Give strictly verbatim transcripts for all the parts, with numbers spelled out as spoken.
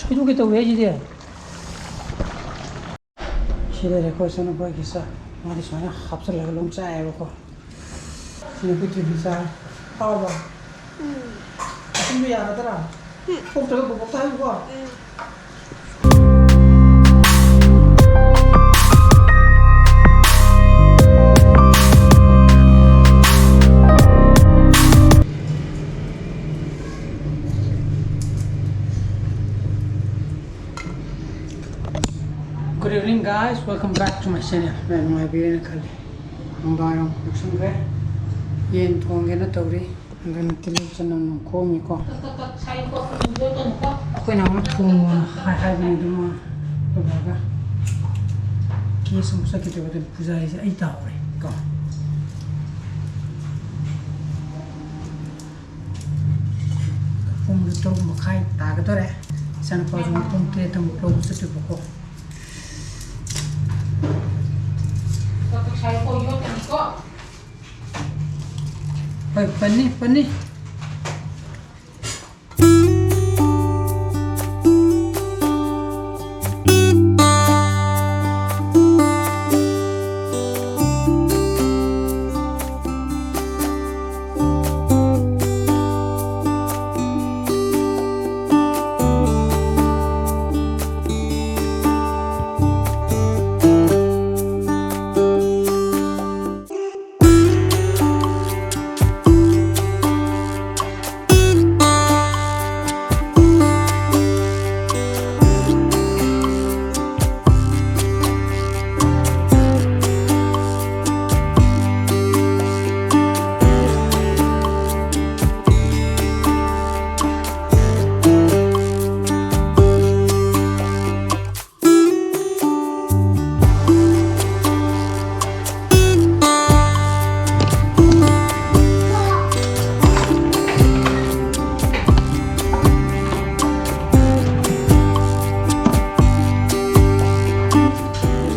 ꯁꯤꯗꯣꯛꯀꯦ ꯇꯧꯋꯦ ꯑꯩꯁꯤꯗꯤ꯫ ꯁꯤ ꯂꯩꯔꯦꯀꯣ, ꯏꯆꯥꯅꯨꯄꯥꯒꯤ ꯆꯥꯛ꯫ ꯃꯥꯗꯤ ꯁꯨꯃꯥꯏꯅ ꯍꯥꯞꯆꯤꯜꯂꯒ ꯂꯣꯏ ꯆꯥꯏꯌꯦꯕꯀꯣ꯫ ꯁꯤꯅ ꯑꯩꯈꯣꯏ ꯇꯤꯐꯤꯟ ꯆꯥꯔꯦ꯫ ꯍꯥꯎꯕ꯭ꯔꯣ? ꯎꯝ꯫ ꯑꯊꯨꯝꯕ ꯌꯥꯒꯗ꯭ꯔꯥ? ꯎꯝ꯫ ꯊꯣꯛꯇ꯭ꯔꯒ ꯕꯣꯕꯣꯛꯇ ꯍꯥꯏꯌꯨꯀꯣ꯫ ꯎꯝ꯫ Good evening, guys. Welcome back to my channel. ꯌꯥꯝ ꯅꯨꯡꯉꯥꯏꯕꯤꯔꯦꯅ ꯈꯜꯂꯤ꯫ ꯅꯨꯡꯗꯥꯡꯋꯥꯏꯔꯝ ꯌꯧꯁꯤꯟꯈ꯭ꯔꯦ꯫ ꯌꯦꯟ ꯊꯣꯡꯒꯦꯅ ꯇꯧꯔꯤ꯫ ꯑꯗꯨꯅ ꯇꯤꯜꯍꯧ ꯆꯅꯝ ꯅꯨꯡ ꯈꯣꯝꯃꯤꯀꯣ꯫ ꯑꯩꯈꯣꯏꯅ ꯑꯃꯨꯛ ꯊꯣꯡꯉꯣꯅ ꯍꯥꯏ-, ꯍꯥꯏꯕꯅꯤ ꯑꯗꯨꯝ ꯑꯩꯈꯣꯏ ꯕꯥꯒ꯫ ꯀꯦꯁ ꯑꯃꯨꯛ ꯆꯠꯈꯤꯗꯣꯏꯕ ꯑꯗꯨꯅ ꯄꯨꯖꯥꯔꯤꯁꯦ ꯑꯩ ꯇꯥꯍꯧꯔꯦ ꯀꯣ꯫ ꯄꯨꯡꯗꯨ ꯇꯔꯨꯛ ꯃꯈꯥꯏ ꯇꯥꯒꯗꯧꯔꯦ꯫ ꯏꯆꯥꯅꯨꯄꯥꯁꯨ ꯑꯃꯨꯛ ꯄꯨꯡ ꯇꯔꯦꯠꯇ ꯑꯃꯨꯛ ꯂꯧꯕ ꯆꯠꯇꯣꯏꯕꯀꯣ꯫ ꯍꯣꯏ, ꯄꯟꯅꯤ, ꯄꯟꯅꯤ꯫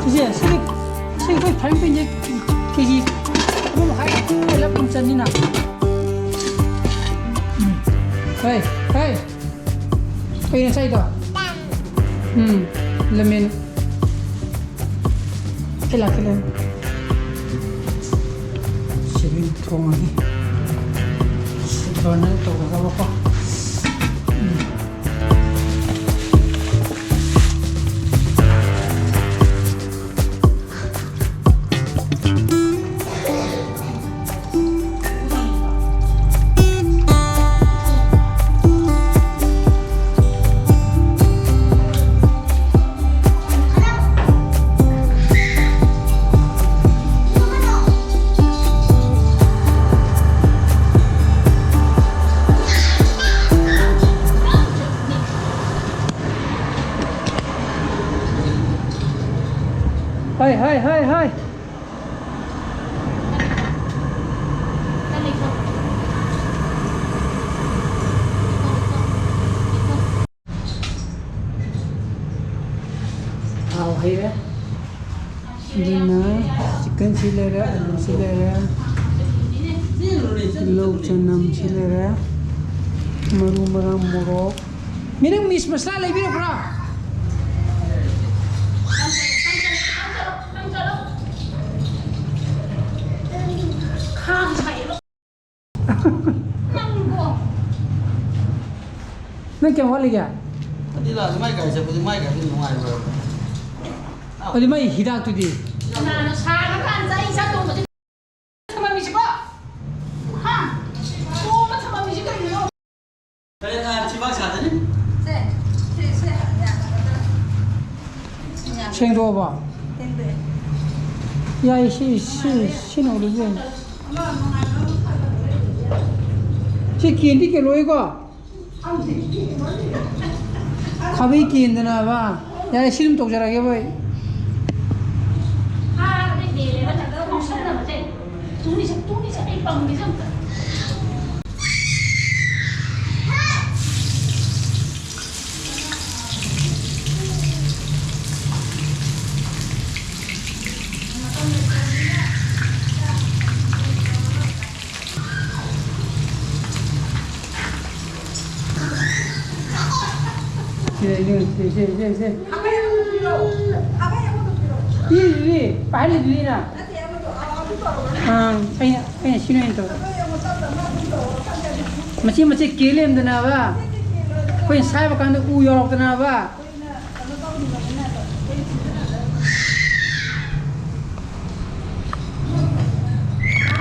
ꯏꯆꯦ, ꯁꯤꯒꯤ, ꯁꯤꯒꯤ ꯑꯩꯈꯣꯏ frying panꯁꯦ KG ꯑꯃ ꯃꯈꯥꯏ ꯄꯨꯂꯞ ꯑꯗꯨꯝ ꯆꯟꯅꯤꯅ꯫ ꯎꯝ꯫ ꯍꯣꯏ, ꯍꯣꯏ꯫ ꯀꯩꯅꯣ ꯉꯁꯥꯏꯗꯣ? ꯎꯝ, ꯂꯃꯦꯟ꯫ ꯀꯩꯂꯥ, ꯀꯩꯂꯥ꯫ ꯁꯤꯂꯤꯡ ꯊꯣꯡꯉꯒꯦ꯫ ꯁꯤ ꯕꯔꯅꯔ ꯇꯧꯒꯗꯕꯀꯣ꯫ ꯎꯝ꯫ ꯍꯥꯏ, ꯍꯥꯏ, ꯍꯥꯏ, ꯍꯥꯏ꯫ ꯊꯥꯎ ꯍꯩꯔꯦ꯫ ꯑꯗꯨꯅ ꯆꯤꯛꯀꯟꯁꯤ ꯂꯩꯔꯦ, ꯑꯂꯨꯁꯤ ꯂꯩꯔꯦ, ꯇꯤꯜꯍꯧ ꯆꯅꯝꯁꯤ ꯂꯩꯔꯦ, ꯃꯔꯨ ꯃꯔꯥꯡ, ꯃꯣꯔꯣꯛ꯫ ꯃꯤꯅꯝ ꯃꯤꯁ ꯃꯁꯂꯥ ꯂꯩꯕꯤꯔꯕ꯭ꯔꯥ? ꯅꯪ ꯀꯌꯥꯝ ꯋꯥꯠꯂꯤꯒꯦ? ꯑꯗꯨꯗꯤ ꯂꯥꯛꯑꯗꯤ ꯃꯥꯏ ꯒꯥꯔꯤ ꯆꯠꯄꯗꯤ ꯃꯥꯏ ꯒꯥꯔꯤ ꯅꯨꯡꯉꯥꯏꯕ꯭ꯔꯕ? ꯑꯗꯨ ꯃꯥꯏ ꯍꯤꯗꯥꯛꯇꯨꯗꯤ? ꯀꯅꯥꯅꯣ ꯁꯥꯔꯀꯥꯟꯗ ꯑꯩ ꯏꯆꯥ ꯇꯣꯡꯕꯁꯦ ꯊꯝꯃꯝꯃꯤꯁꯤꯕꯣ? ꯍꯥ? ꯇꯣꯡꯕ ꯊꯝꯃꯝꯃꯤꯁꯤ ꯀꯩꯒꯤꯅꯣ? ꯀꯔꯤ ꯊꯤꯕꯥꯛ ꯁꯥꯗꯅꯤ? ꯁꯦꯡꯗꯣꯛꯑꯕꯣ? ꯌꯥꯏ, ꯁꯤ, ꯁꯤ, ꯁꯤꯅ ꯑꯣꯏꯔꯁꯨ ꯌꯥꯏ꯫ ꯁꯤ ꯀꯦꯟꯗꯤ ꯀꯦꯜꯂꯣꯏꯀꯣ? ꯈꯥꯕꯩ ꯀꯦꯟꯗꯅꯕ꯫ ꯌꯥꯔꯦ, ꯁꯤ ꯑꯗꯨꯝ ꯇꯧꯖꯔꯒꯦꯕ ꯑꯩ꯫ ꯐꯥꯔꯕꯗꯤ ꯍꯦꯜꯂꯦꯕ, ꯅꯠꯇ꯭ꯔꯒ ꯉꯥꯎꯁꯟꯅꯕꯁꯦ꯫ ꯇꯨꯡꯅꯤꯁꯦ, ꯇꯨꯡꯅꯤꯁꯦ, ꯑꯩ ꯄꯪꯉꯤꯁꯦ ꯑꯝꯇ꯫ ꯁꯦ, ꯁꯦ, ꯁꯦ, ꯁꯦ, ꯁꯦ꯫ ꯄꯤꯔꯤꯗꯨꯗꯤ, ꯄꯥꯏꯍꯜꯂꯤꯗꯨꯗꯤ ꯅꯪ꯫ ꯑꯪ, ꯑꯩꯅ, ꯑꯩꯅ ꯁꯤ ꯅꯣꯏ ꯑꯣꯏꯅ ꯇꯧꯔꯦ꯫ ꯃꯆꯦꯠ ꯃꯆꯦꯠ ꯀꯦꯜ ꯂꯩꯔꯝꯗꯅꯕ꯫ ꯑꯩꯈꯣꯏꯅ ꯁꯥꯏꯕ ꯀꯥꯟꯗ ꯎ ꯌꯥꯎꯔꯛꯇꯅꯕ꯫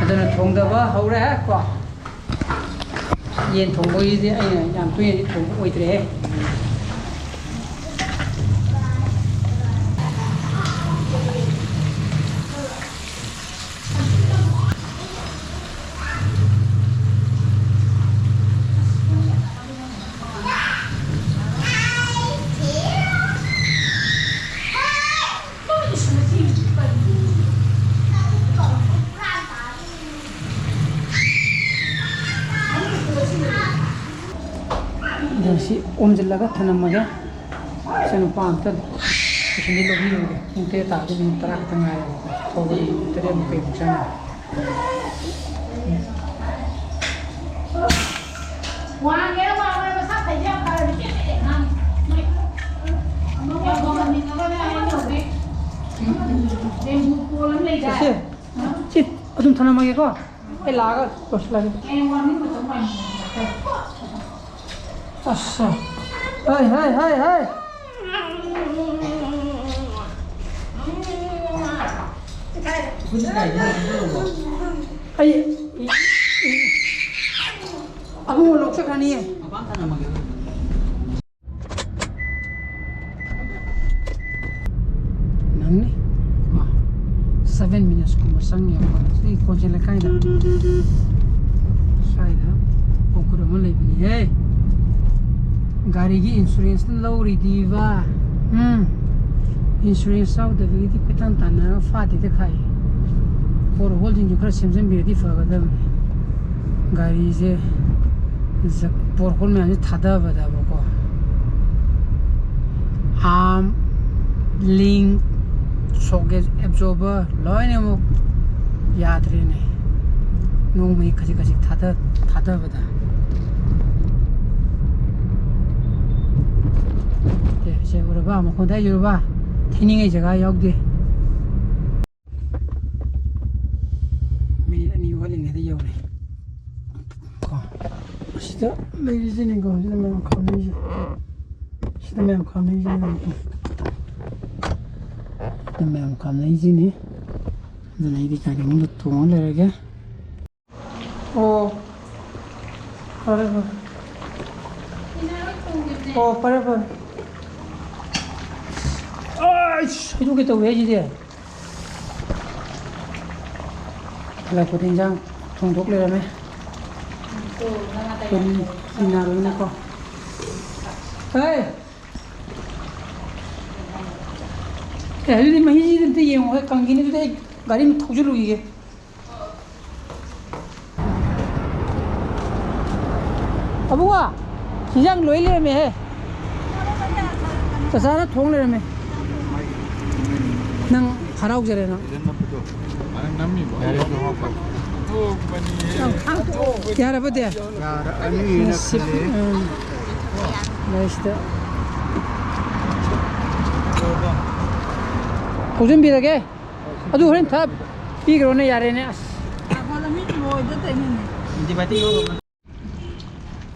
ꯑꯗꯨꯅ ꯊꯣꯡꯗꯕ ꯍꯧꯔꯦ ꯀꯣ꯫ ꯌꯦꯟ ꯊꯣꯡꯕꯒꯤꯗꯤ ꯑꯩꯅ ꯌꯥꯝ ꯇꯣꯏꯅꯗꯤ ꯊꯣꯡꯕ ꯑꯣꯏꯗ꯭ꯔꯦꯍꯦ꯫ ꯑꯗꯣ ꯁꯤ ꯑꯣꯝꯁꯤꯜꯂꯒ ꯊꯅꯝꯃꯒꯦ꯫ ꯏꯆꯥꯅꯨꯄꯥ ꯑꯝꯇ ꯇꯨꯏꯁꯟꯗꯤ ꯂꯧꯕꯤꯔꯨꯒꯦ꯫ ꯄꯨꯡ ꯇꯔꯦꯠ ꯇꯥꯕꯗ ꯃꯤꯅꯤꯠ ꯇꯔꯥ ꯈꯛꯇ ꯉꯥꯏꯔꯦꯕꯀꯣ꯫ ꯊꯣꯛꯑꯒ ꯃꯤꯅꯤꯠ ꯇꯔꯦꯠ ꯃꯨꯛ ꯀꯩꯃꯨꯛ ꯆꯪꯉꯦ꯫ ꯋꯥꯡꯒꯦꯔꯥ ꯋꯥꯡꯉꯣꯏꯔꯥ ꯃꯁꯥ ꯐꯩꯁꯦ ꯌꯥꯝ ꯐꯔꯕꯅꯤ꯫ ꯏꯕꯦꯝꯃ, ꯅꯪ ꯅꯣꯏ ꯑꯃ ꯋꯥꯡꯍꯟꯅꯤꯡꯉꯒꯅꯦ ꯑꯩꯅ ꯍꯧꯖꯤꯛ ꯕꯦꯝꯕꯨ ꯄꯣꯜ ꯑꯃ ꯂꯩꯗꯥꯏ? ꯆꯠꯁꯦ꯫ ꯁꯤ ꯑꯗꯨꯝ ꯊꯅꯝꯃꯒꯦꯀꯣ꯫ ꯑꯩ ꯂꯥꯛꯑꯒ ꯂꯣꯏꯁꯤꯜꯂꯒꯦ꯫ ꯑꯁ꯫ ꯍꯥꯏ, ꯍꯥꯏ, ꯍꯥꯏ, ꯍꯥꯏ꯫ ꯑꯩ, ꯑꯕꯨꯡꯉꯣ ꯂꯧꯆꯠꯈ꯭ꯔꯅꯤꯌꯦ꯫ ꯅꯪꯅꯤ? ꯃꯥ, seven minutes ꯀꯨꯝꯕ ꯆꯪꯉꯦꯕꯀꯣ꯫ ꯁꯤ ꯀꯣꯟꯖꯦꯜ ꯂꯩꯀꯥꯏꯗ꯫ ꯁ꯭ꯋꯥꯏꯗ ꯑꯣꯀꯨꯠ ꯑꯃ ꯂꯩꯕꯅꯤꯍꯦ꯫ ꯒꯥꯔꯤꯒꯤ insurance ꯂꯧꯔꯤꯗꯤꯕ꯫ ꯎꯝ꯫ Insurance ꯌꯥꯎꯗꯕꯒꯤꯗꯤ ꯀꯣꯏꯇꯥꯟ ꯇꯥꯟꯅꯔꯒ ꯐꯥꯗꯦꯗ ꯈꯥꯏ꯫ ꯄꯣꯠ ꯍꯣꯜꯁꯤꯡꯁꯨ ꯈꯔ ꯁꯦꯝꯖꯤꯟꯕꯤꯔꯗꯤ ꯐꯒꯗꯕꯅꯤ꯫ ꯒꯥꯔꯤꯁꯦ ꯖ-, ꯄꯣꯠ ꯍꯣꯜ ꯃꯌꯥꯝꯁꯦ ꯊꯥꯗꯕꯗꯕꯀꯣ꯫ Arm, link, socket, absorber ꯂꯣꯏꯅꯃꯛ ꯌꯥꯗ꯭ꯔꯦꯅꯦ꯫ ꯅꯣꯡꯃꯒꯤ ꯈꯖꯤꯛ ꯈꯖꯤꯛ ꯊꯥꯗ-, ꯊꯥꯗꯕꯗ꯫ ꯁꯦ, ꯁꯦ ꯎꯔꯕ? ꯃꯈꯣꯟ ꯇꯥꯏꯁꯦ ꯎꯔꯕ? ꯊꯩꯅꯤꯡꯉꯥꯏ ꯖꯒꯥ ꯌꯥꯎꯗꯦ꯫ ꯃꯤꯅꯤꯠ ꯑꯅꯤ ꯋꯥꯠꯂꯤꯉꯩꯗ ꯌꯧꯔꯦ꯫ ꯀꯣ, ꯑꯁꯤꯗ ꯂꯩꯔꯤꯁꯤꯅꯤꯀꯣ, ꯁꯤꯗ ꯃꯌꯥꯝ ꯈꯥꯝꯅꯩꯁꯦ꯫ ꯁꯤꯗ ꯃꯌꯥꯝ ꯈꯥꯝꯅꯩꯁꯤꯅꯤꯀꯣ꯫ ꯁꯤꯗ ꯃꯌꯥꯝ ꯈꯥꯝꯅꯩꯁꯤꯅꯤ꯫ ꯑꯗꯨꯅ ꯑꯩꯗꯤ ꯒꯥꯔꯤ ꯃꯅꯨꯡꯗ ꯇꯣꯡꯉ ꯂꯩꯔꯒꯦ꯫ ꯑꯣ, ꯐꯔꯦ, ꯐꯔꯦ꯫ ꯑꯣ, ꯐꯔꯦ, ꯐꯔꯦ꯫ ꯑꯩꯁ, ꯍꯩꯗꯣꯛꯀꯦ ꯇꯧꯋꯦ ꯑꯩꯁꯤꯗꯤ꯫ ꯍꯜꯂꯛꯄꯗ ꯏꯟꯖꯥꯡ ꯊꯣꯡꯗꯣꯛ ꯂꯩꯔꯝꯃꯦ꯫ ꯑꯩꯈꯣꯏ ꯏꯟꯅꯔꯣꯏꯅꯀꯣ꯫ ꯍꯦ! ꯑꯦ, ꯑꯗꯨꯗꯤ ꯃꯍꯤꯁꯤꯗꯤ ꯑꯝꯇ ꯌꯦꯡꯉꯣ, ꯍꯦꯛ ꯀꯪꯈꯤꯅꯤ꯫ ꯑꯗꯨꯗꯤ ꯑꯩ ꯒꯥꯔꯤ ꯑꯃ ꯊꯧꯖꯤꯜꯂꯨꯈꯤꯒꯦ꯫ ꯑꯕꯨꯡꯉꯣ, ꯍꯤꯟꯖꯥꯡ ꯂꯣꯏ ꯂꯩꯔꯝꯃꯦꯍꯦ꯫ ꯆꯆꯥꯅ ꯊꯣꯡ ꯂꯩꯔꯝꯃꯦ꯫ ꯅꯪ ꯍꯔꯥꯎꯖꯔꯦ ꯅꯪ꯫ ꯌꯥꯔꯕꯗꯤ? ꯌꯥꯔꯛꯑꯅꯤꯅ ꯈꯜꯂꯦ꯫ ꯎꯝ꯫ ꯂꯩꯁꯤꯗ꯫ ꯍꯧꯖꯤꯟꯕꯤꯔꯒꯦ꯫ ꯑꯗꯨ ꯍꯣꯔꯦꯟ ꯊꯛ ꯄꯤꯈ꯭ꯔꯣꯅꯦ, ꯌꯥꯔꯦꯅꯦ꯫ ꯑꯁ꯫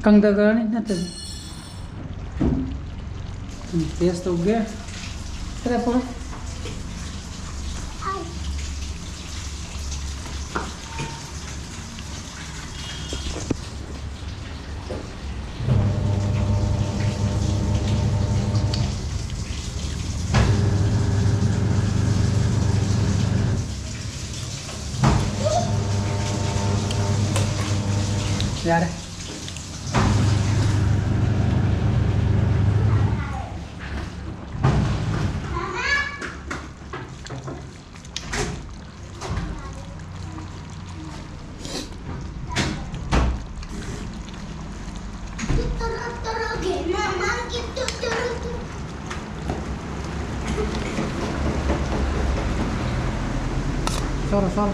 ꯀꯪꯊꯈ꯭ꯔꯅꯤ ꯅꯠꯇ꯭ꯔꯗꯤ꯫ ꯎꯝ, ꯇꯦꯁ ꯇꯧꯒꯦ꯫ ꯈꯔ ꯄꯨꯔꯛ꯫ ꯌꯥꯔꯦ꯫ ꯆꯥꯔꯣ, ꯆꯥꯔꯣ꯫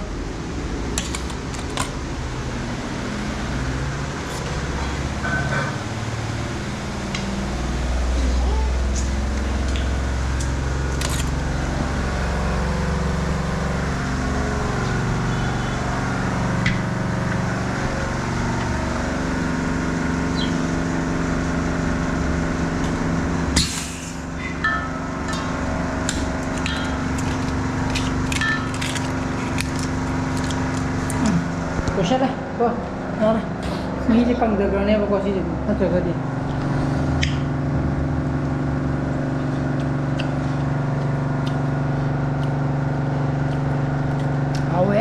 ꯂꯣꯏꯁꯜꯂꯦ꯫ ꯀꯣ, ꯌꯥꯔꯦ꯫ ꯃꯍꯤꯁꯦ ꯀꯪꯗꯈ꯭ꯔꯅꯦꯕꯀꯣ ꯁꯤꯁꯦ, ꯅꯠꯇ꯭ꯔꯒꯗꯤ꯫ ꯍꯥꯎꯋꯦ꯫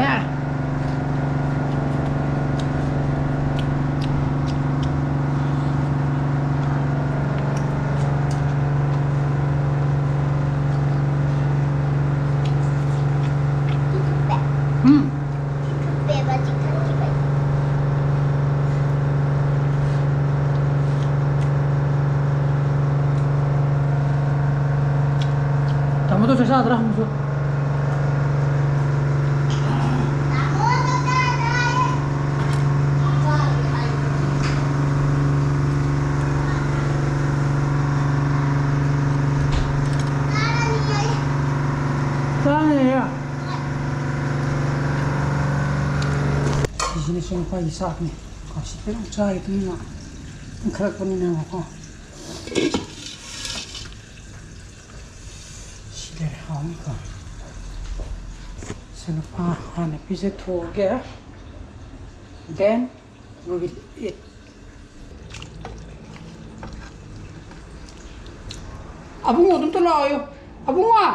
ꯎꯝ꯫ ꯇꯥꯃꯣꯗꯣ ꯆꯥꯛ ꯆꯥꯗ꯭ꯔꯥ ꯍꯪꯉꯨꯆꯣ꯫ ꯆꯥꯔꯅꯤꯌꯦ꯫ ꯁꯤꯁꯤꯅ ꯁꯨꯝ ꯑꯩꯈꯣꯏꯒꯤ ꯆꯥꯛꯅꯤ꯫ ꯀꯣ, ꯁꯤ ꯈꯤꯇꯪ ꯆꯥꯒꯦ ꯇꯨꯃꯤꯟꯅ ꯏꯪꯈꯠꯂꯛꯄꯅꯤꯅꯕꯀꯣ꯫ ꯁꯤ ꯂꯩꯔꯦ, ꯍꯥꯎꯅꯤꯀꯣ꯫ ꯁꯤ ꯂꯨꯄꯥ ꯍꯥꯟꯅ ꯄꯤꯖꯊꯣꯛꯑꯒꯦ꯫ Then we will eat. ꯑꯕꯨꯡꯉꯣ, ꯑꯗꯨꯝꯇ ꯂꯥꯛꯑꯣꯌꯨ꯫ ꯑꯕꯨꯡꯉꯣ!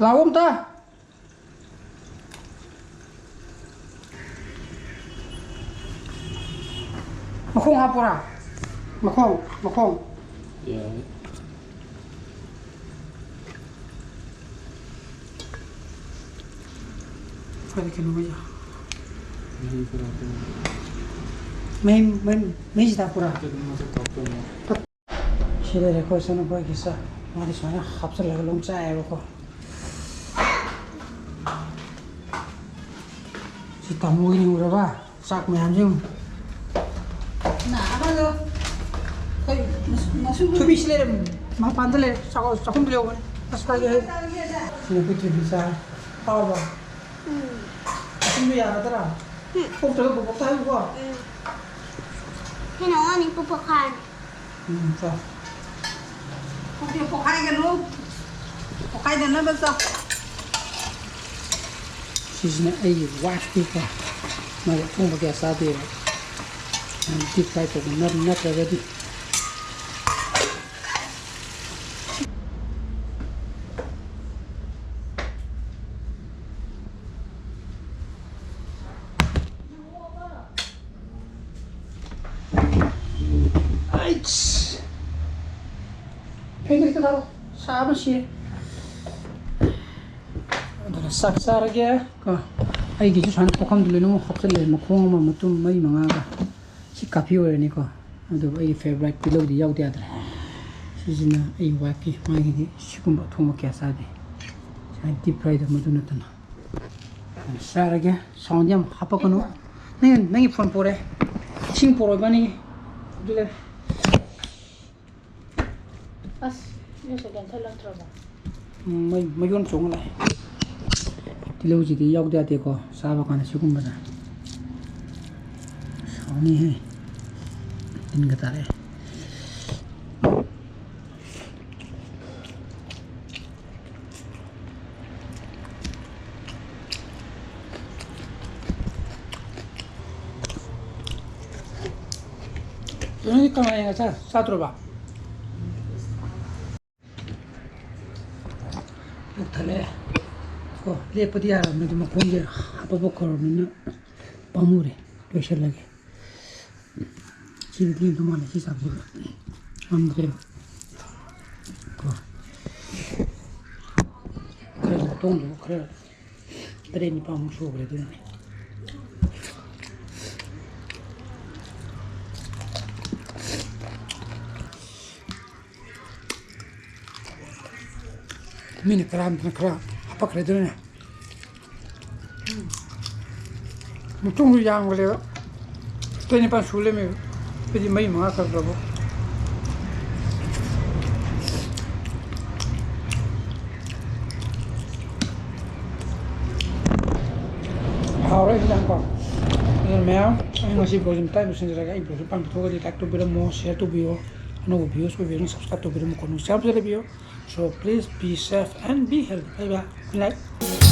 ꯂꯥꯛꯑꯣ ꯑꯝꯇ꯫ ꯃꯈꯣꯡ ꯍꯥꯞꯄꯣꯔꯥ? ꯃꯈꯣꯡ, ꯃꯈꯣꯡ꯫ ꯌꯥꯏ꯫ ꯀꯔꯤ ꯀꯩꯅꯣ ꯍꯥꯏꯁꯦ? ꯃꯍꯤ ꯈꯔ ꯍꯥꯞꯄꯣ꯫ ꯃꯩ, ꯃꯩ, ꯃꯩꯁꯤꯗ ꯍꯥꯞꯄꯣꯔꯥ? ꯑꯗꯨꯝ ꯃꯊꯛꯇ ꯍꯥꯞꯆꯜꯂꯣ꯫ ꯁꯤ ꯂꯩꯔꯦꯀꯣ, ꯏꯆꯥꯅꯨꯄꯥꯒꯤ ꯆꯥꯛ꯫ ꯃꯥꯗꯤ ꯁꯨꯃꯥꯏꯅ ꯍꯥꯞꯆꯤꯜꯂꯒ ꯑꯗꯨꯝ ꯆꯥꯏꯌꯦꯕꯀꯣ꯫ ꯁꯤ ꯇꯥꯃꯣꯒꯤꯅꯤ, ꯎꯔꯕ? ꯆꯥꯛ ꯃꯌꯥꯝꯁꯤ ꯌꯦꯡꯉꯨ꯫ ꯅꯥ, ꯑꯃꯗꯣ꯫ ꯀꯩ, ꯃꯁꯨ-, ꯃꯁꯨ-, ꯊꯣꯏꯕꯤ ꯁꯤ ꯂꯩꯔꯦ, ꯃꯄꯥꯟꯗ ꯂꯩꯔꯦ꯫ ꯆꯥꯛ-, ꯆꯥꯛꯈꯨꯝꯗ ꯌꯧꯕꯅꯦ꯫ ꯑꯁ, ꯀꯥꯏꯗꯩ ꯍꯩ? ꯁꯤꯅ ꯑꯩꯈꯣꯏ ꯊꯣꯏꯕꯤ ꯆꯥꯔꯦ꯫ ꯍꯥꯎꯔꯕꯣ? ꯎꯝ꯫ ꯆꯥꯛꯈꯨꯝꯗ ꯌꯥꯔꯗ꯭ꯔꯥ? ꯎꯝ꯫ ꯀꯣꯛꯇꯒ ꯕꯣꯕꯣꯛꯇ ꯍꯥꯏꯌꯨꯀꯣ꯫ ꯎꯝ꯫ ꯁꯤꯅ ꯑꯉꯥꯡꯅꯤ ꯄꯣꯛꯄ ꯈꯥꯏꯅꯤ꯫ ꯎꯝ, ꯆꯥꯎ꯫ ꯄꯨꯛꯇꯤ ꯄꯣꯛꯈꯥꯏꯒꯅꯨ꯫ ꯄꯣꯛꯈꯥꯏꯗꯅꯕ ꯆꯥꯎ꯫ ꯁꯤꯁꯤꯅ ꯑꯩꯒꯤ ꯋꯥꯏꯐꯀꯤꯀꯣ, ꯃꯥꯗꯤ ꯑꯊꯣꯡꯕ ꯀꯌꯥ ꯆꯥꯗꯦꯕ꯫ ꯗꯤꯞ ꯐ꯭ꯔꯥꯏ ꯇꯧꯕ ꯅꯠ-, ꯅꯠꯇ꯭ꯔꯒꯗꯤ꯫ ꯑꯩꯁ! ꯐꯦꯟꯗꯣ ꯈꯤꯇ ꯊꯥꯔꯣ꯫ ꯁꯥꯕꯅ ꯁꯤꯔꯦ꯫ ꯑꯗꯨꯅ ꯆꯥꯛ ꯆꯥꯔꯒꯦ ꯀꯣ꯫ ꯑꯩꯒꯤꯁꯨ ꯁꯨꯃꯥꯏꯅ ꯄꯨꯈꯝꯗ ꯂꯣꯏꯅꯃꯛ ꯍꯥꯞꯆꯤꯜꯂꯦ, ꯃꯈꯣꯡ ꯑꯃ, ꯃꯇꯨꯝ ꯃꯔꯤ ꯃꯉꯥꯒ꯫ ꯁꯤ ꯀꯥꯐꯤ ꯑꯣꯏꯔꯅꯤꯀꯣ꯫ ꯑꯗꯨꯕꯨ ꯑꯩꯒꯤ ꯐꯦꯚꯣꯔꯥꯏꯠ ꯇꯤꯜꯍꯧꯗꯤ ꯌꯥꯎꯗ ꯌꯥꯗ꯭ꯔꯦ꯫ ꯁꯤꯁꯤꯅ ꯑꯩ ꯋꯥꯏꯐꯀꯤ, ꯃꯥꯒꯤꯗꯤ ꯁꯤꯒꯨꯝꯕ ꯑꯊꯣꯡꯕ ꯀꯌꯥ ꯆꯥꯗꯦ꯫ ꯁꯨꯃꯥꯏꯅ ꯗꯤꯞ ꯐ꯭ꯔꯥꯏꯗꯣ ꯃꯗꯨ ꯅꯠꯇꯅ꯫ ꯆꯥꯔꯒꯦ꯫ ꯁꯥꯎꯟꯗꯤ ꯌꯥꯝ ꯍꯥꯄꯛꯀꯅꯨ꯫ ꯅꯪ, ꯅꯪꯒꯤ ꯐꯣꯟ ꯄꯣꯔꯛꯑꯦ꯫ ꯏꯁꯤꯡ ꯄꯣꯔꯛꯑꯣ ꯏꯕꯥꯅꯤꯒꯤ꯫ ꯑꯗꯨ ꯂꯩ꯫ ꯑꯁ, ꯅꯣꯏ ꯁꯥꯏꯀꯜ ꯊꯠꯂꯛꯇ꯭ꯔꯕꯣ? ꯎꯝ, ꯃꯩ, ꯃꯌꯣꯟ ꯆꯣꯡꯉ ꯂꯥꯛꯑꯦ꯫ ꯇꯤꯜꯍꯧꯁꯤꯗꯤ ꯌꯥꯎꯗ ꯌꯥꯗꯦꯀꯣ, ꯆꯥꯕ ꯀꯥꯟꯗ ꯁꯤꯒꯨꯝꯕꯗ꯫ ꯁꯥꯎꯅꯤꯍꯦ꯫ ꯇꯤꯟꯒ ꯇꯥꯔꯛꯑꯦ꯫ ꯅꯣꯏꯗꯤ ꯀꯪꯂꯥ ꯌꯦꯡꯉ ꯆꯥ-, ꯆꯥꯗ꯭ꯔꯣꯕ? ꯄꯨꯛ ꯊꯜꯂꯦ꯫ ꯀꯣ, ꯂꯦꯞꯄꯗꯤ ꯌꯥꯔꯕꯅꯤ, ꯑꯗꯨ ꯃꯈꯣꯡꯁꯦ ꯍꯥꯞꯄ ꯈꯧꯔꯕꯅꯤꯅ ꯄꯥꯝꯃꯨꯔꯦ꯫ ꯂꯣꯏꯁꯤꯜꯂꯒꯦ꯫ ꯁꯤꯗꯤ ꯂꯦꯝꯗꯧ ꯃꯥꯜꯂꯦ, ꯁꯤ ꯆꯥꯛꯁꯤꯗꯤ ꯉꯝꯗ꯭ꯔꯦꯕ꯫ ꯀꯣ꯫ ꯈꯔ ꯃꯇꯣꯡꯗꯨ ꯈꯔ ꯇꯔꯦꯠ ꯅꯤꯄꯥꯜꯃꯨꯛ ꯁꯨꯈ꯭ꯔꯦ ꯑꯗꯨꯅꯅꯦ꯫ ꯃꯤꯅ ꯀꯔꯥꯝꯗꯅ ꯈꯔ ꯍꯥꯄꯛꯈ꯭ꯔꯦ ꯑꯗꯨꯅꯅꯦ꯫ ꯃꯇꯨꯡꯗꯨ ꯌꯥꯝꯈ꯭ꯔꯦꯕ꯫ ꯇꯔꯦꯠ ꯅꯤꯄꯥꯜ ꯁꯨ ꯂꯩꯔꯝꯃꯦꯕ꯫ ꯑꯩꯗꯤ ꯃꯔꯤ ꯃꯉꯥ ꯈꯛꯇꯕꯨ꯫ ꯍꯥꯎꯔꯦ ꯏꯟꯖꯥꯡꯀꯣ꯫ ꯑꯗꯨꯅ ꯃꯌꯥꯝ, ꯑꯩ ꯉꯁꯤ vlogꯁꯤ ꯃꯇꯥꯡ ꯂꯣꯏꯁꯤꯟꯖꯔꯒꯦ꯫ ꯑꯩ vlogꯁꯤ ꯄꯥꯝꯕꯤꯊꯣꯛꯑꯒꯗꯤ like ꯇꯧꯕꯤꯔꯝꯃꯣ, share ꯇꯧꯕꯤꯌꯣ꯫ ꯑꯅꯧꯕ viewers ꯑꯣꯏꯕꯤꯔꯒꯅ subscribe ꯇꯧꯕꯤꯔꯝꯃꯣ, ꯀꯣ ꯅꯨꯡꯁꯤ ꯌꯥꯝ ꯐꯖꯅ ꯂꯩꯕꯤꯌꯣ꯫ So please be safe and be healthy. Bye bye. Good night.